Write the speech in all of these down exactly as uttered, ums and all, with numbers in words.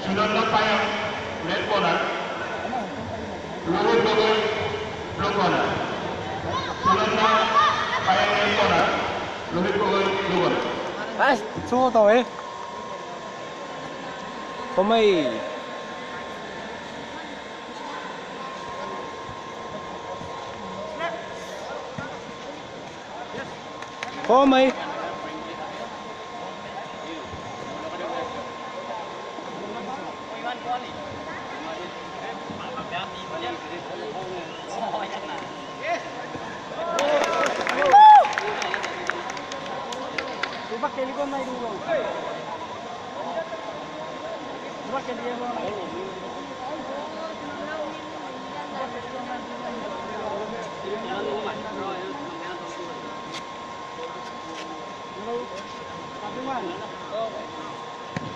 Sunanda Payam, red corner. Lohit Gogoi, blue corner. Sunanda Payam, red corner. Lohit Gogoi, blue corner. ꯑꯁ, throw ꯇꯧꯋꯦ꯫ ꯈꯣꯃꯩ꯫ ꯈꯣꯃꯩ꯫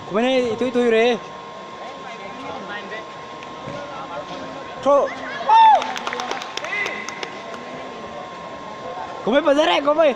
ꯈꯣꯃꯩ ꯏꯇꯨꯏ ꯇꯨꯏꯔꯦ꯫ Throw. ꯈꯣꯃꯩ ꯐꯖꯔꯦ, ꯈꯣꯃꯩ꯫